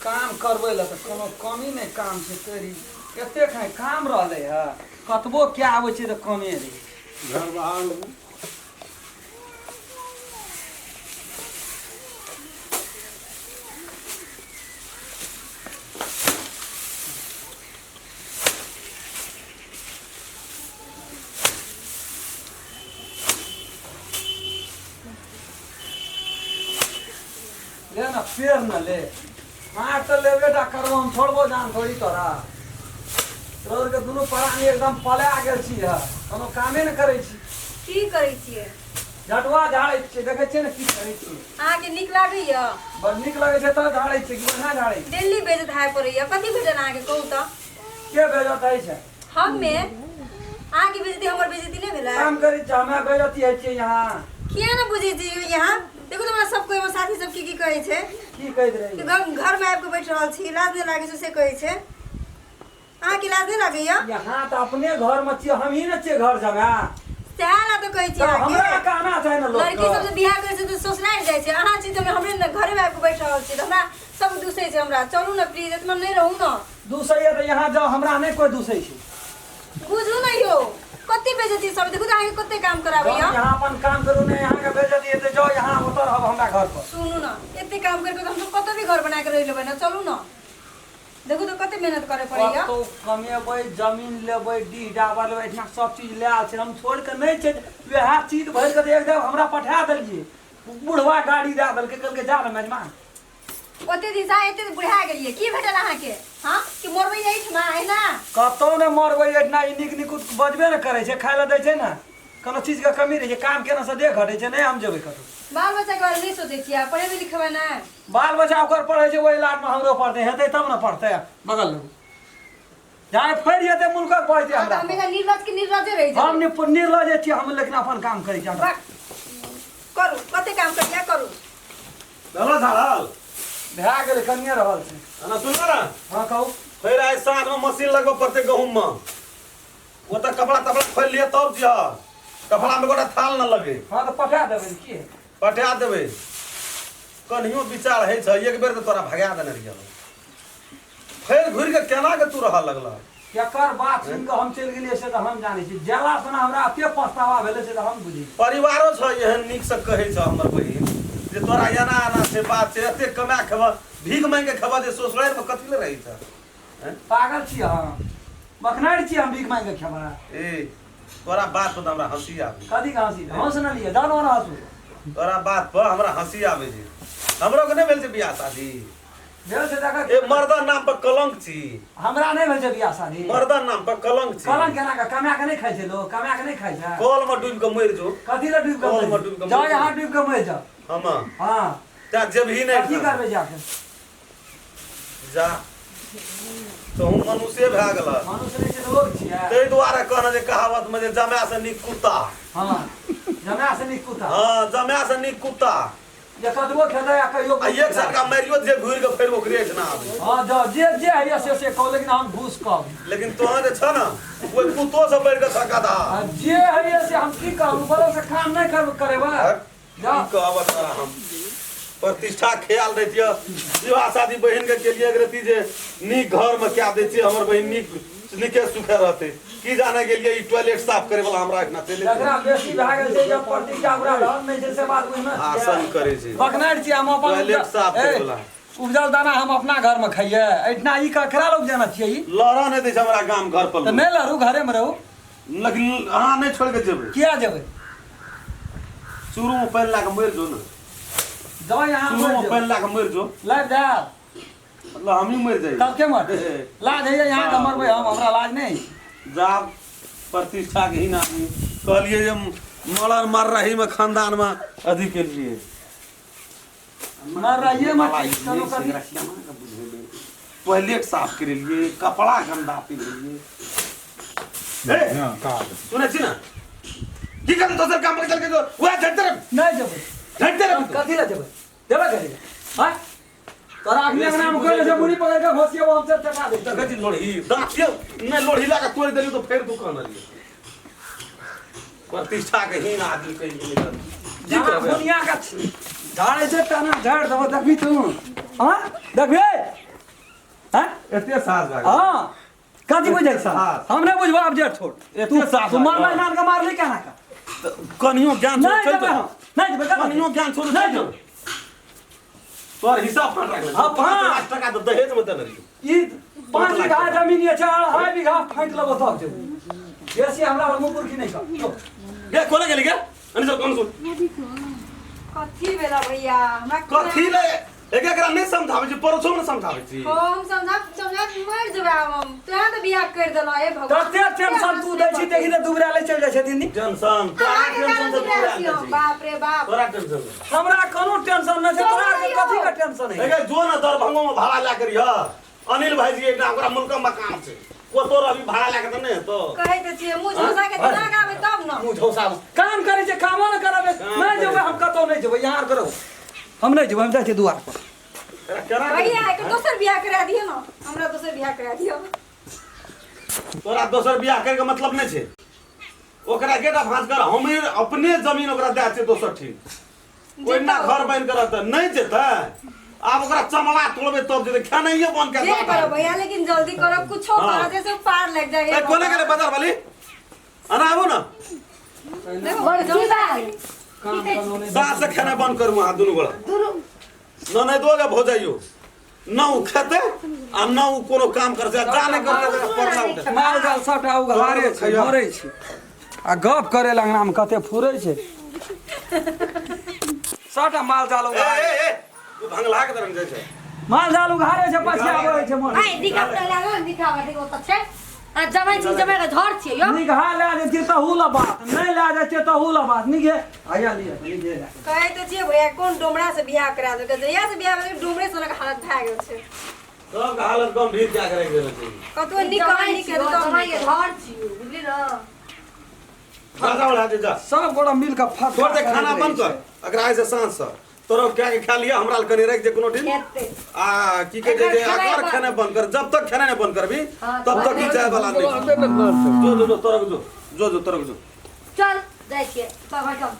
काम करबै लए तऽ कोनो कमी नहि काम छै तोरी एतेक है काम रहलै है कतबो कए आबै छै तऽ कमे रहै घर बाहर ले ना पेड़ न ले मार तऽ लेबे टा करबो हम छोड़बो जान थोड़ी तोरा तोर के दुनू प्राणी एकदम पला गेल छी है कोनो कामे ने करै छी की करै छियै झटुआ झाड़ै छियै देखै छियै ने की करै छियै अहाँके नीक लागैया बड़ नीक लगै छै तऽ झाड़ै छियै कि बढ़िआँ झाड़ै छियै डेली बेजत हाय पड़ैया कथी भेटल अहाँके कहू तऽ के बेजत होइ छै हमे अहाँके बेजती हमर बेजती नहि भेलै काम करै छियै हमे बेजती होइ छियै यहाँ किया ने बुझै छियै यहाँ देखू तऽ हमरा सब कोइ हमर साथी सब की की कहै छै की कहैत रही कि घर घरमे आबि कऽ बैठ रहल छी लाज नहि लागै छै से कहै छै अहाँके लाज नहि लागैया यहाँ तऽ अपने घरमे छियै हमही ने छियै घर जमा सएह ला तऽ कहै छी तऽ हमरा अहाँके कहना छै ने लोक लड़की सब जे बियाह करै छै तऽ ससुरारि जाइ छै अहाँ छी तऽ हमरे ने घरेमे आबि कऽ बैठ रहल छी तऽ हमरा सब दूसै छै हमरा चलू ने प्लीज एतना नहि रहू ने दूसैया तऽ यहाँ जाउ हमरा नहि कोइ दूसै छै बुझू ने यौ कते बेजती सब देखू तऽ अहाँके कते काम कराबैया जाउ यहाँ अपन काम करू नहि अहाँके बेइज्जती हेतै जाउ यहाँ ओतऽ रहब हमरा घर पर सुनू ने एते काम करके तऽ हमसब कतौ भी घर बना के रहि लेबै ने चलू ने देखू तऽ कते मेहनत करे पड़ैया कतौ कमेबै जमीन लेबै डीह डाबर लेबै एहिठिना सब चीज लए आयल छै हम छोड़ि कऽ नहि छै वएह चीज भरि कऽ तऽ एकदम हमरा पठा देलियै बुढ़वा गाड़ी दए देलकै कहलकै जा ने मेजबान ओते दिन से एते बुढ़ा गेलियै की भेटल अहाँके हाँ कि मरबै एहिठमा एहिना कतौ ने मरबै एहिठिना ई नीक निकुत बजबे ने करै छै खाय लए दै छै ने कोनो चीजके कमी रहै छै काम केना से देह घटै छै नहि हम जेबै कतौ बाल बच्चाके बारे नहि सोचै छियै पढ़ेबै लिखेबै नहि बाल बच्चा ओकर पढ़ै छै ओहि लाटमे हमरो पढ़तै हेतै तब ने पढ़तै बगल लगू जाए फड़ि जेतै मुल्कक पढ़तै अहाँ तऽ हमरा हमेशा निर्लज के निर्लजे रहि हम जेबै निर्लजे छियै हम लेकिन अपन काम करै छियै बक करू कते काम करिया करू चलो झाड़ल भए गेलै कनिए रहल छै ना सुन ना हँ कहू फेर आइ साँझमे मशीन लगबऽ पड़तै गहूँममे ओतऽ कपड़ा तपड़ा खोलि लिअ तब दिअ कपड़ामे गोटा थाल न लगे हँ तऽ पठा देबै की पठा देबै कनियो विचार होइ छै एक बेर तऽ तोरा भगा देने रहियै फेर घुरि कऽ केना के तू रहऽ लगलह केकर बात सुनि कऽ हम चलि गेलियै से तऽ हम जानै छी जेला से हमरा एते पछतावा भेलै से तऽ हम बुझै छी परिवारो छै एहन नीकसँ कहै छै हमर बहिन जे तोरा एना एना छै बात छै एते कमा खेबह भीख मांगि कऽ खेबह जे ससुरारिमे कथी लए रहै छ पागल छी हम बखनारि छी हम भीख मांगि कऽ खेबै ए तोरा बात पर तऽ हमरा हँसी आबै कथी के हँसी हँस न लिअ जानो न हँसू तोरा बात पर हमरा हँसी आबै छै हमरो के नहि भेल छै बियाह शादी भेल छै देखऽ ए मर्दा नाम पर कलंक छी हमरा नहि भेल छै बियाह शादी मर्दा नाम पर कलंक छी कलंक केना के कमा के नहि खाइ छै लोक कमा के नहि खाइ छै कल में डूबि के मरि जो कथी लए डूबि कऽ कल में मरि डूबि कऽ जाउ मरि यहाँ डूबि कऽ मरि जाउ हम हँ तैं जेबही नहि कथी करबै जाके जा तहूँ मनुष्य भए गेल मनुष्य नहि छै तऽ लोक छियै ताहि दुआरे कहने जे कहावत में जे जमाय से नीक कुत्ता हँ जमाय से नीक कुत्ता हँ जमाय से नीक कुत्ता जे कतबो खेतै आ कहियो आ एक सटका मारियो जे घुरि के फेर ओकरे एहिठिना आबै हँ जाउ जे जे होइए से से कहू लेकिन हम घूस कहब लेकिन तोहर जे छ ने ओहि कुत्तो से बढ़ि के छ गधा आ जे होइए से हम की कहू बड़ो से काम नहि करेबै की कहब तोरा हम प्रतिष्ठा ख्याल दै छियै विवाह शादी बहिन के केलिए एक रति जे नीक घर में क्या दै छियै हमर बहिन नीक नीके सुखे रहतै की जाने गेलिए ई टॉयलेट साफ करे वाला हमरा एखना चलि जकरा बेसी भए गेल छै जब प्रतिष्ठा ओकरा रहल नहि छै से बात बुझने आसन करै छै बकनारि छियै हम अपन टॉयलेट साफ करे वाला उपजल दाना हम अपना घर में खाइए एहिठिना ई ककरा लोग जाना छियै ई लड़ऽ नहि दै छै हमरा गाम घर पर तऽ नहि लड़ू घरे में रहू लेकिन अहाँ नहि छोड़ि के जेबै किया जेबै शुरू में पानि लए कऽ मरि जो ने जाओ यहाँ शुरू में पानि लए कऽ मरि जो लाइव दे मतलब हमही मरि जाइ तब के मर लाज होइए यहाँ के मरबै हम हमरा लाज नहि जा प्रतिष्ठा के ही आदमी कहलिए जे मरल मर रही में खानदान में अथी के लिए मर रहिए मत चलो कभी टॉयलेट साफ करे लिए कपड़ा गंदा पिन्हलिए सुनै छी ने की करतै दोसर काम पर चल के जो वएह झटते रह नहि जेबै झटते रह कथी लए जेबै जेबै कथी लए आँय तोरा अखने अंगना मे कोइ छै मुड़ी पकड़ के घोसिएबो हम सब चटा देब देखै छी लोढ़ी दाँत यौ नहि लोढ़ी लए कऽ तोड़ि देलियौ तऽ फेर दुकान एलियै प्रतिष्ठा के हीन आदमी कहि गेलै तऽ की जाना करबै दुनिया के झाड़े छै तना झाड़ देबो देखबी तू हाँ देखबी हैं एते साहस भए गेल हां कथी बुझै छ साहस। हम नहि बुझबो आब जेठ छोट एते तू साहस तू भए मारलै गेल। नान के मारली केना का कनियो ज्ञान छोड़ नहि चल जेबै हम नहि जेबै कतऽ कनियो ज्ञान छोड़ नहि चल जेबै तोहर हिसाब फाट राखले हाँ, 5 लाख टका तऽ दहेज में देने रहियो ई 5 बीघा जमीन ये छै 2.5 बीघा फाँटि लेबो तब जेबै बेसी हमरा मुँह पुरखी नहि कर जो। गे कोना गेली गे अनी सब कोन सुन कथी भेला भैया हमरा कथी ले एक एकरा नहि समझाबै छी परोछो ने समझाबै छी हम समझा समझा मरि जेबै आब हम तोरा तऽ बियाह करि देलहुँ हे भगवान तते टेंशन तू दै छी देखी ने दुबरा ले चलि जाइ छै दिन्नी टेंशन तोरा अहाँके टेंशन कारण से दुबरायल पूरा छी हम बाप रे बाप तोरा टेंशन नहि। हमरा कोनो टेंशन नहि छै तोरा आरके कथी के टेंशन है एगे जो ने दरभंगो में भाड़ा लए करिह अनिल भाईजी एकटा ओकरा मुल्क मकान छै ओ तोर अभी भाड़ा लए के तऽ नहि हेतौ कहै तऽ छियै मुँह झोसा के दिमाग आबै तब ने मुँह झौसा काम करै छै कामो ने करबै काम नहि जेबै करै हम कतौ नहि जेबै यहाँ आर करू हम नहि जेबै हम जाइ छियै दुआर पर एकरा केना भैया एकर दोसर बियाह करा दियौ ने हमरा दोसर बियाह करा दियौ तोरा दोसर बियाह करके मतलब नहि छै ओकरा गेटा भाँज कर हम अपने जमीन ओकरा दए छियै दोसर ठीक ओहिना घर बनि के रहतै नहि जेतै आब ओकरा चमड़ा तोड़बै तब जेतै खेनाइये बंद कए जे करो भैया लेकिन जल्दी करो कुछो हाँ। करो जैसे पार लग जाए ए कोने गेलै बाजार वाली अना आबू ने बड़की बात काम कोनो नहि साँझ से खेनाइ बंद करू अहाँ दुनू गोरा दुनू न नहि दोगे भौजाइयो न उ खेतै आ न उ कोनो काम करतै आ जा नहि करतै तऽ परसा उठे माल जाल सबटा उघारे छै मरै छै आ गप करे लए अंगनामे कते फुरै छै सबटा माल जाल ए उघारे ए ए उ भंगला के दरन जाइ छै माल जाल उघारे छै पछिया बहै छै मरै आइ दिखा त लागल दिखावा देखो त छै आ जमै छी जमै के झड़ छियै यौ निघा लए जेतियै तहू लए बात नहि लए जेतियै तहू लए बात निघे आया लिअ निघे लए कहै तऽ छियै भैया कोन डोमरा से बियाह करा देलकै जहिया से बियाह भेलै डोमरे सनक हालत भए गेल छै सबके हालत गंभीर क्या करे गेल छै कतबो नीक जमै कहानी छियै कहतै तब जमै नीक के झड़ छियै बुझली न जा जा बढ़ा दे जा सब गोटा मिल कऽ फट छोड़ दे खाना बंद कर अगर आइ से साँझ से तोरा क्या के खा लिया हमरा कनी राखि दे कोनो दिन खेतै आ की कहै छै जे एकर खेनाइ अगर बंद। खेनाइ बंद कर जब तक खेनाइ नहि बंद करबी हाँ, तब तक ई चाय वाला नहीं जो जो जो तोरा के जो जो जो तोरा के जो चल जाइ छियै तब हटम